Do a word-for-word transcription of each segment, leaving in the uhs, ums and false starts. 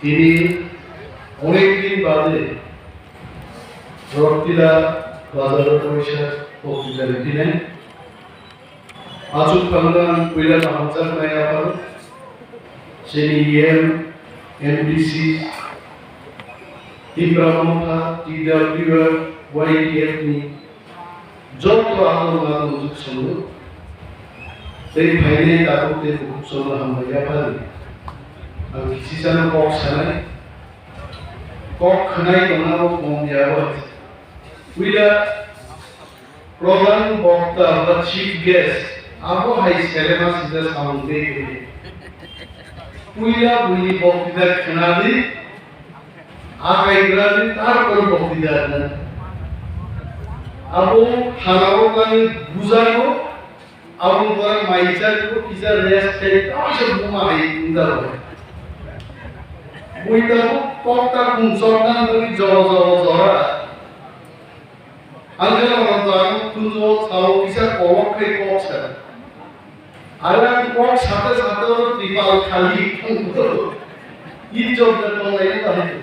Tini onek din bade Rotila bazaro poisa pokrikari tine. Achuk phangrang puila mahamjak nai aphano. Chini E M, M D C, Tipra Motha, T W F, Y D F ni joto ang nang nujuk swngo. Tei phainai tabuk tei bukhuk swngo hambai yaphari. Ang kisisano kok sanai. Kok khwnai tongna bo kong ya bo. Puila prodhan bokta ba chief guest abo hai selema sida samung tei tei. Puila buini boktita khwnadi. Akai grani tarpor bokti dana. Abo thanao kani bujago, abo pora maisa ko kisa rest khai, kaisa buma hai inda. Buita ko kokta kum sokna ngi joro joro jora. Ang khe nono to ang kunjo sao kisa kolok khai kok sa. Aro ang kok sate sate oro tripal khali thangkho. Ijjot da tonglai ta hai.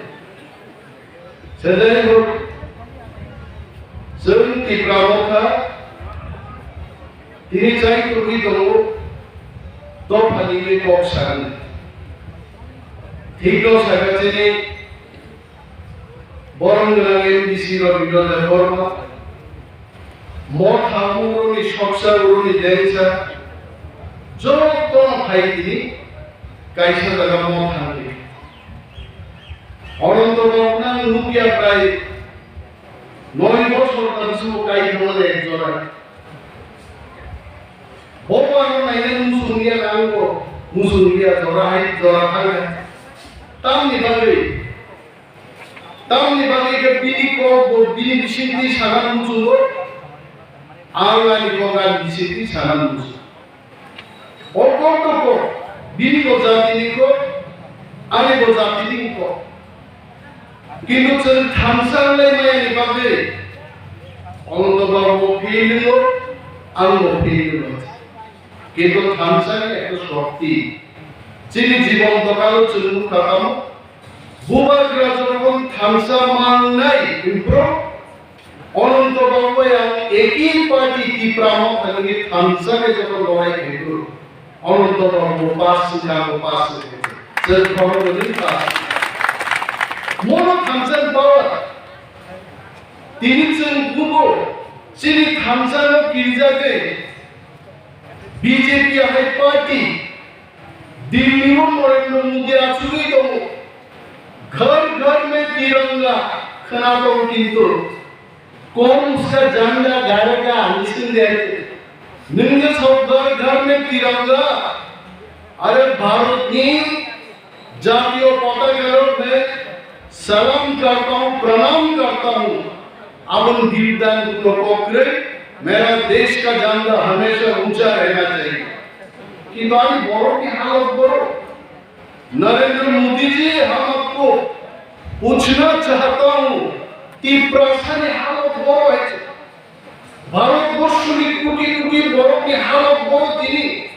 Sejai hok. Chwng Tipra Motha tini chai tugwi tongo. Dophani kok sakni. Thikno sakha chini Borom gwnang M D C Rabindra Debbarma, Motha uroni soksa uroni dengsa, jotono phai tini kaisa jaga Motha ni. Ananto Babu nang nukya prai noi bosor ta bisingo kai thangmani ek jora. Bobo ano naina musung ya nango, musung ya jora hai jora thangya. Tamni bagwi Tamni bagwi khe bini kok bo bini bisingtwi sana muchungo, ang ani kok ani bisingtwi sana muchungo. O kok to kok, bini bo jatini kok, ani bo jatini kok. Kintu chwng thansa wnglaimani bagwi Ananto Babu bo philwino, ang bo philwino. Kintu thansa ni ekta shokti. Chini jibon dokano chwng nukha tamo. Bubagra jokhon thansa mangnai, improve. Ananto Babu yang eki party Tipra Motha ni thansa ke jokhon lorai khaidu. Ananto Babu pass wngkha, bo pass wngkha. Chwng khoroknwi pass wngkha. Mono thansa ni power. Tini chwng bubo chini thansa no kirijagwi B J P hai party, Delhi o Narendra Modi achugwi tongo. Ghar ghar mein tiranga khwna tongo kintu kaun uska jhanda galega, ani sing de. Nwng je sao ghar ghar mein tiranga, are Bharat ni Jatiyo potaka rok ne salam karta hu, pranam karta hu. Aboni biruddhe ang kuno kok kwrwi, mera desh ka jhanda hamesha uncha rehna chahiye. Kintu ani borok ni halot borok. Narendra Modi ji, hum aapko puchna chahta hu, Tiprasa ni halot borok hai. Bharat borshoni koti koti borokni halok boro tini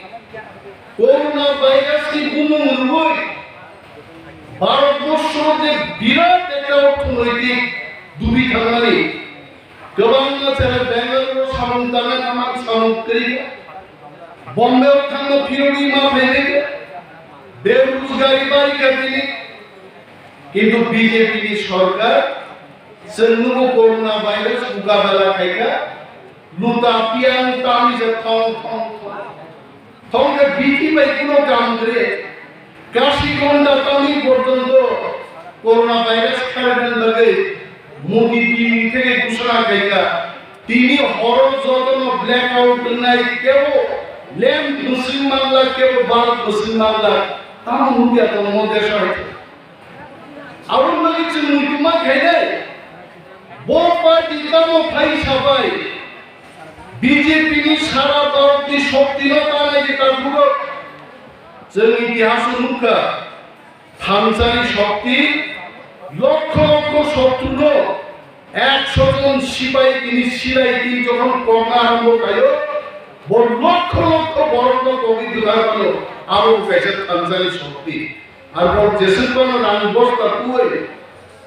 corona virus ni bumung rwui Bharat borsho je birat ekta orthonoitik dubi thangmani, kwbangma chwrai Bengaluru samung tangna thangma samung kwrwi kha, Bombay o thangma phirogwi ma phainai kha, berojgari bari kha tini. Kintu B J P ni sorkar chwng nugo corona virus mukabela khaikha, luta piyang tamni se thong thong thong. Thong khe bithi bai kuno kam kwrwi. Kashi gonda tamni porjonto corona virus kharoknani bagwi Modi Delhi theke ghoshona khaikha. Tini horo jotono blackout wngnai, kebo lamp bwswng manla, kebo bulb bwswng manla, tamo nukya tongo desha hai. Aboni bagwi chwng muitu ma khainai. Bo party tamo phai sabai B J P ni sara Bharat ni shokti no tanai je tabuk. Chwng itihas o nukha, thansa ni shokti, lokkho lokkho shotru no Ekso jon sipai tini silai tini jokhon kokna arambo khaio, bo lokkho lokkho borokno kogwi gwdar mano. Abo kaisa thansa ni shokti. Ar bo jeswk phano rang bosta twi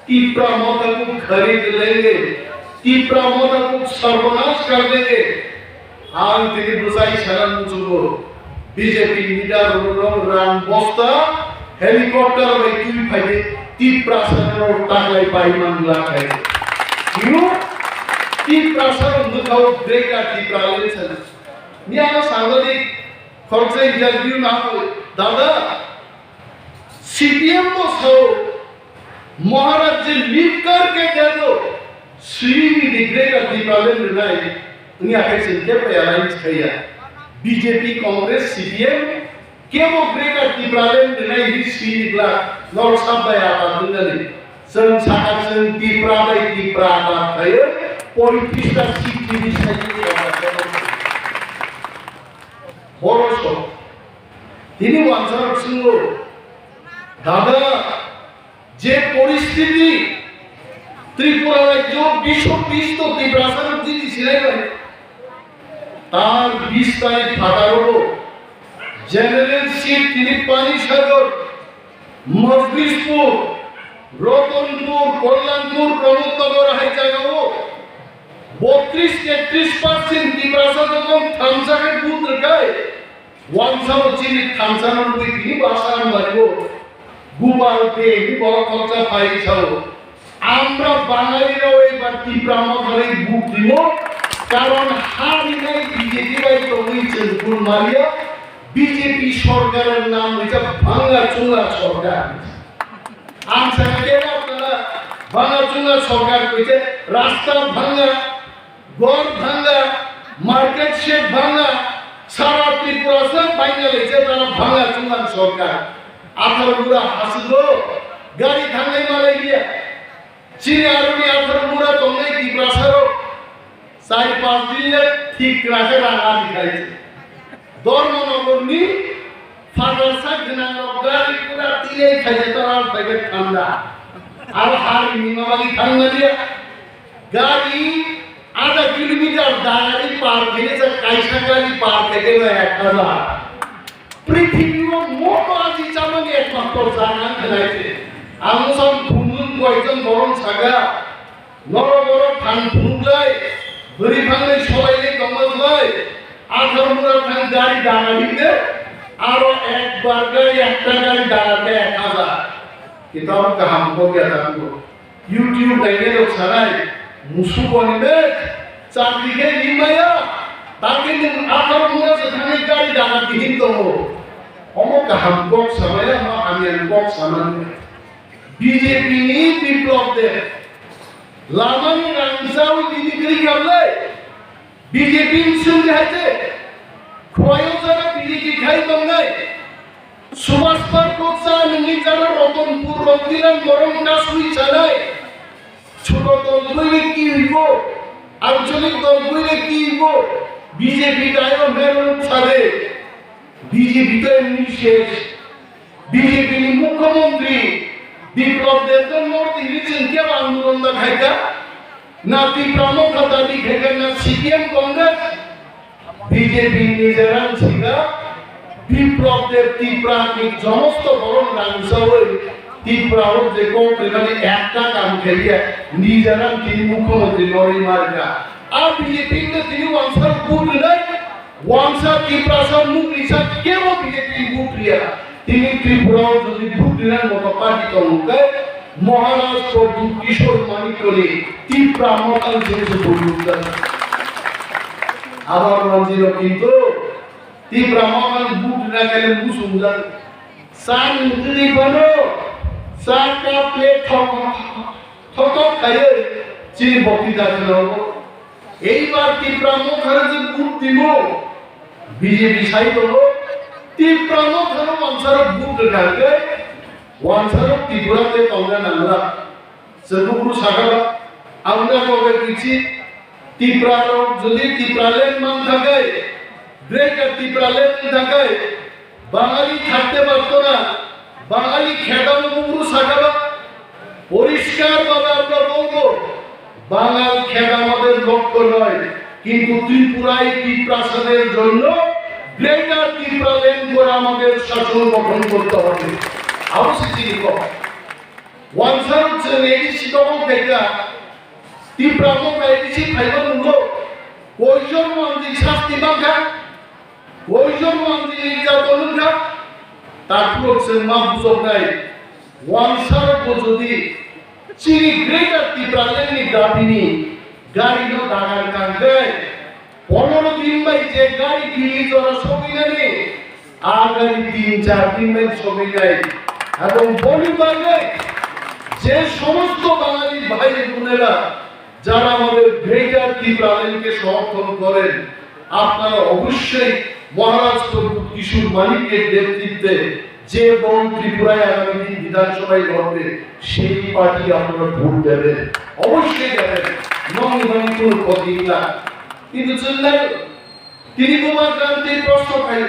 Tipra Motha ko kharid lenge, Tipra Motha ko sarbonash kar denge. Ang tini bwsai sana muchungo, B J P leader rok rang bosta helicopter bai twi phaidi Tiprasa rok taklai pai man la khai. Hino Tiprasa rok mwkhao Greater Tipraland sana. Ni ano sangani khoroksa interview na dada, C P M bo sao, Maharaj je leave karke de do, sini di Greater Tipraland rinai, wngya khe chwng kebo alliance khaiya. B J P, Congress, C P M, kebo Greater Tipraland rinai hinwi sini glak, norok sab bai ata twngnani. Chwng sakha chwng Tipra bai Tipra ata khaiwi, poitrista seat tini sai. Borok sok. Tini wansarok swngo, dada, je poristiti Tripura rajyo bisho bisto Tiprasa rok jini sinai bai, tar bis tarik phataro general seat tini Panisagar, Majlispur, Ratanpur, Kalyanpur, Pramod Nagar hai jagao botris tetris percent Tiprasa jokon thansa khe vote rwkhai, wansao chini thansa no nugwi tini basa ang barigo. Gopal de ni borok khoroksa phai sao. Amra Bangali rao ebar Tipra Motha rok vote dimo, karon ha rinai B J P bai tongwi chwng phul maria, B J P sorkar er nam hoite bhanga chunga sorkar. Ang sana khe apnara bhanga chunga sorkar hoite rasta bhanga, ghor bhanga, market shed bhanga, sara Tripura sa bhanga leje tara bhanga chunga sorkar. Athar gura hasugo, gari thangnai malai liya. Chini aroni athar mura tongnai Tiprasa rok char panch din le thik khe rang adi khai. Dharmanagar ni phatar sak gwnang rok gari pura tile khai je toral phai khe thanda. Aro hari ni mamali thang maliya. Gari adha kilometer dagari par khai je kaisa gari par khai je ek hazar. Prithibi o moto aji chamani ekmatro jaga ang khnai se. Ang sam phunun koijon borom saga. Norok borok thang phunuk lai. Bwrwi phangnai solai lai tongma lai. Athar mura thang gari dana hinde. Aro ekbar gari ekta gari dana te ek hazar. Kitab kaham ko kya tha tu. YouTube nainai rok sanai, musu boni be, chakri khe rimaya, takhe nwng atharo mura se thangwi gari dana tihim tongo. Omo kaham kok samaya, omo hamya kok samani. B J P ni Biplab Deb, lama ni rangchak tini kri kablai. B J P ni sengdi hai se, khwlai o jara B J P khai tongnai. Subhash Park o cha nungni jara Ratanpur, Rongtilan, Morong Kasui chanai. Chuto dol buile ki hoibo, ancholik dol buile ki hoibo, B J P dayo merong chade. B J P to emni shesh. B J P ni Mukhyamantri Biplab Deb to North East region kebo andolon da khaika? Na Tipra Motha dabi khaika, na C P M Congress? B J P ni je rang sika, Biplab Deb Tipra ni jomosto borom rang sawi Tipra o je kok rimani ekta kam khaiya, ni je rang tini Mukhyamantri lorwi marka. A B J P no tini wansar vote rinai, Wansa Tiprasa mukri sa kebo B J P ni vote riya. Tini Tripura o jodi vote rinani moto party tongo khe Maharaj Pradyut Kishore Manikya ni Tipra Motha ni sengse vote rwkha. Abar manjiro kintu Tipra Motha ni vote rina khe musungjak. Sa nungtwi phano sa cup plate thok thok thok khaiwi chini bokti da khwlaiwi. Eibar Tipra Motha rok je vote timo, B J P sai tongo, Tipra Motha rok wansarok vote rwkha hwnkhe, wansarok Tripura tei tongna nangla. Chwng buphuru sakha ba, aboni kobe twichi, Tipra rok jodi Tipraland man thakai, Greater Tipraland man thakai, বাঙালি থাকতে পারতো না, বাঙালি খেদানো কুকুর সাকাবা। পরিষ্কারভাবে আমরা বলবো, বাঙাল খেদা আমাদের লক্ষ্য নয়, কিন্তু ত্রিপুরায় টিপ্রাসাদের জন্য গ্রেটার ত্রিপুরাল্যান্ড করে আমাদের শাসন গঠন করতে হবে। আবশ্যক চিনি কম। ওয়ানসার হচ্ছে এডিসি দখল থেকে ত্রিপুরা মতো এডিসি ফাইবার মূল্য কয়জন মন্ত্রী শাস্তি মাখা, কয়জন মন্ত্রী নির্যাতন মাখা, তারপর হচ্ছে মা বুঝক নাই। Wansarok bo jodi chini Greater Tipraland ni dabi ni gari no dagar kangkhe, pondro din bai je gari Delhi jora sogwi nani, a gari tin char din bai sogwi nai. Ebong boni bagwi je somosto Bangali bhai bonera যারা আমাদের গ্রেটার ত্রিপুরাল্যান্ডকে সমর্থন করেন, আপনারা অবশ্যই মহারাজ প্রদ্যুৎ কিশোর মানিকের নেতৃত্বে যে দল ত্রিপুরায় আগামী দিন বিধানসভায় লড়বে, সেই পার্টি আপনারা ভোট দেবেন, অবশ্যই দেবেন। নমুনায় কোনো ক্ষতি না। কিন্তু চেন্নাই তিনি বোমা ক্রান্তির প্রশ্ন খাই,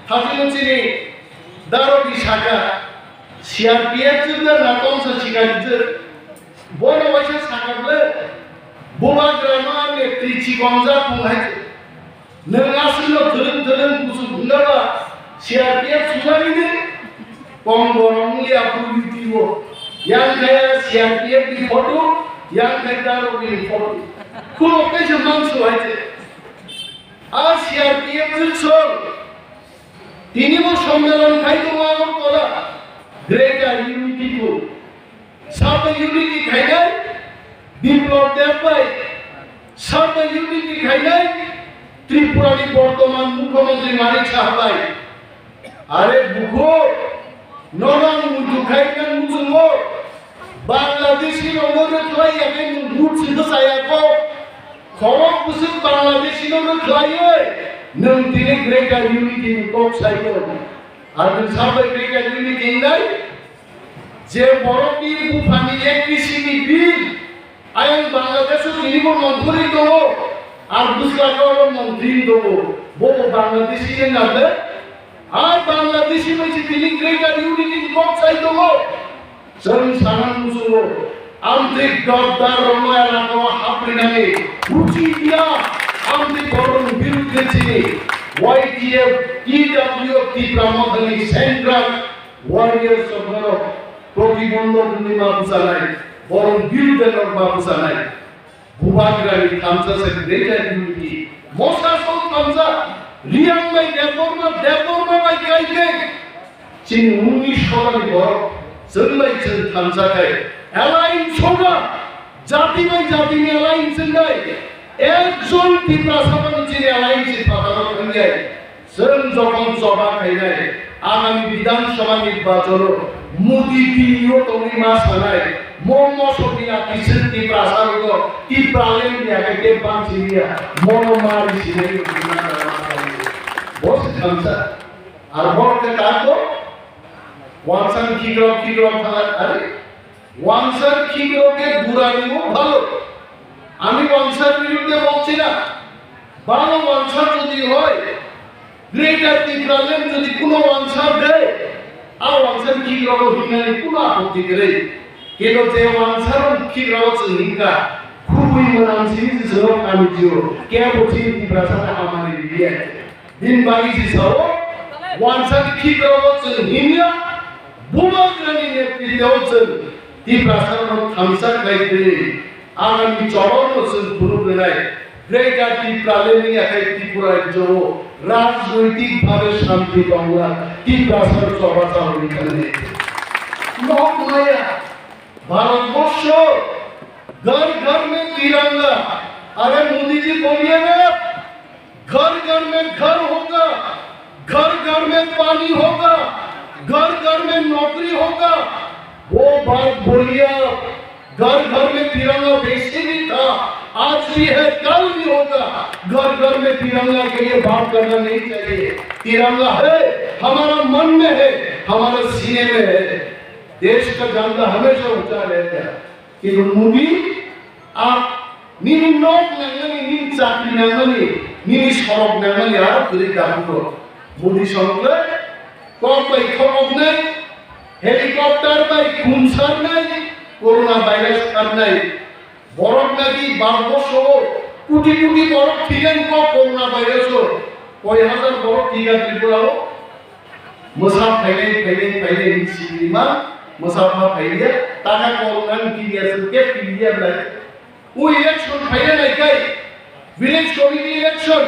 থাকলে চিনি দারো বিশাখা, সিআরপিএফ যুদ্ধ না কংস শিকারিত, বড় বয়সে সাকাবলে, বোমা গ্রামা নেত্রী চিকন যা পুং হাইছে। Nwng aswkno thwrwng thwrwng kuchuk hwnjaba C R P F sujagini kong borokni yaphuru YouTube-o yang khe C R P F ni photo, yang khe darokni photo. Khulok kaisa mansu hai se. A C R P F ni song tini bo sommelon khai tongo Agartala, Greater Unity Group. Sabo unity khainai Biplab Deb bai, sabo unity khainai Tripura ni bortoman Mukhyamantri Manik Saha bai. Are bukhu, norang muitu khai nang muchungo, Bangladeshi rokno rwkhlai ya khe nwng vote si bwchaya kho, khorok bwswk Bangladeshi no rwkhlaiwi nwng tini Greater Unity ni kok sai tong. Ar nwng sabo Greater Unity wngnai? Je borokni buphani A P C ni bill, ayang Bangladesh-o tini bo montri tongo, ar bwskango oro montri tongo, bo bo Bangladeshi wngya de? Ar Bangladeshi bai se tini Greater Unity ni kok sai tongo. Chwng sana muchungo, amtwi gabdar rokno elakao haprinani uchi dia, amtwi borokni birudhe chini Y T F, T W F, Tipra Mothani Central Warriors rokno protibondhok wngwi ma bwchanai, borok birudhe rok ma bwchanai. Bubagrani thansa se Greater Unity. Mosa song thansa, Riyang bai Debbarma, Debbarma bai Kaikeng. Chini uni sodani borok, chwng bai chwng thansa khai. Alliance soga, jati bai jatini alliance wngnai. Ekjon Tiprasa bai chini alliance phataro thangnai. Chwng jokhon choba khainai, agami Bidhan Sabha nirbachono Modi T V o tongwi ma sanai, mo mosok ni ati chwng Tiprasa rokno Tipraland ni ake tei bang siniya, mono ma ri sinai rok na na na na. Bo se thansa. Ar borok khe tako, wansang khikrok khikrok thanai, are? Wansar khikrok ke burani o bhalo. Ami wansar birudde bolchi na. Bhalo wansar jodi hoy, Greater Tipraland jodi kuno wansar de, a wansar khikrok o hinani kuno apotti kwrwi. Kebo je wansar khikrok o chwng hinkha, khubui mwnam sini se chwng kami jio, kebo chini Tiprasa ta hamari riliya. Bini bagwi se sao, wansani khikrok o chwng himya, Bubagrani netrito o chwng Tiprasarokno thansa khlai twi, agami chobano chwng phunuk rwnai, Greater Tipraland ni akhai Tripura rajyo o rajnoitik bhabe shanti tongla, Tiprasarok choba chalwi thangni. Nok maya, Bharatborsho, ghar ghar mein tiranga. Are Modi ji boliye na, घर घर में घर होगा, घर घर में पानी होगा, घर घर में नौकरी होगा, वो बात बोलिए आप। घर घर में तिरंगा वैसे भी था, आज भी है, कल भी होगा। घर घर में तिरंगा के लिए बात करना नहीं चाहिए। तिरंगा है, हमारा मन में है, हमारे सीने में है। देश का झंडा हमेशा ऊंचा रहेगा। Kintu Modi, a nini nok nangnani, nini chakri nangnani, nini sorok nangnani, aro kwrwi dakugo. Modi sorokle kok bai khoroknai, helicopter bai khumsarnai, corona virus kharnai. Borok nagi Bharatborsho o koti koti borok thwiyan kok corona virus o. Koi hazar borok tiga Tripura o mwsa phainai, phainai, phainai hinwi sini ma, mwsa pha phaiya, taka koroknani tiya se kep tiya lai. O election phaina naikai, village committee election,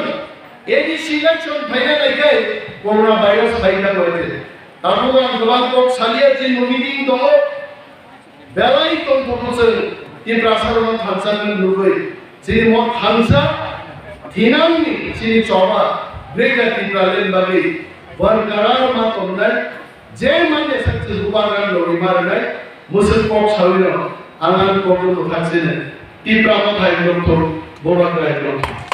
A D C election phaina naikai, corona virus phaina naikai. Tabuk ang kwbang kok salia, chini meeting tongo, belai tongthokno chwng Tiprasarokno thansa nugwi, chini mo thansa thinangni chini choba Greater Tipraland bagwi barqarar ma tongnai. Je manya sakchi bubagra lori marinai, musuk kok sawino, angan kok no thak sini. Tipra no thai doktor, bubagra doktor.